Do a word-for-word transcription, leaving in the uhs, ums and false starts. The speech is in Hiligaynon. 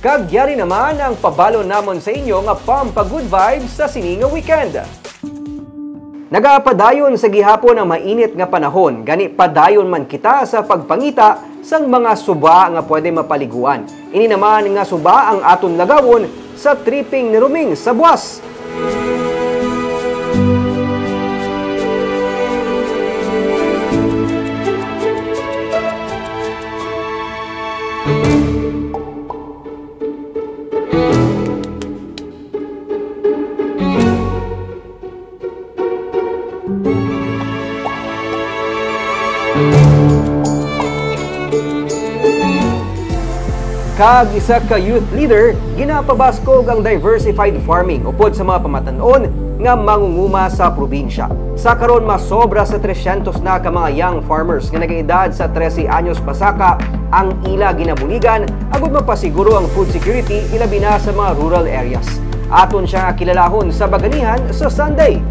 Kag yari naman ang pabalo namon sa inyo nga pampa-good vibes sa sini nga weekend. Nagapadayon sa gihapon ang mainit nga panahon, gani padayon man kita sa pagpangita sang mga suba nga pwede mapaliguan. Ini naman nga suba ang aton lagawon sa tripping ni Roming sa buwas. Kag isa ka youth leader, ginapabaskog ang diversified farming upod sa mga pamatan-on nga mangunguma sa probinsya. Sa karon, masobra sa tresyentos na ka mga young farmers nga nagaedad sa trese anyos pasaka ang ila ginabuligan agud mapasiguro ang food security, ilabi na sa mga rural areas. Aton siya nga kilalahon sa baganihan sa Sunday.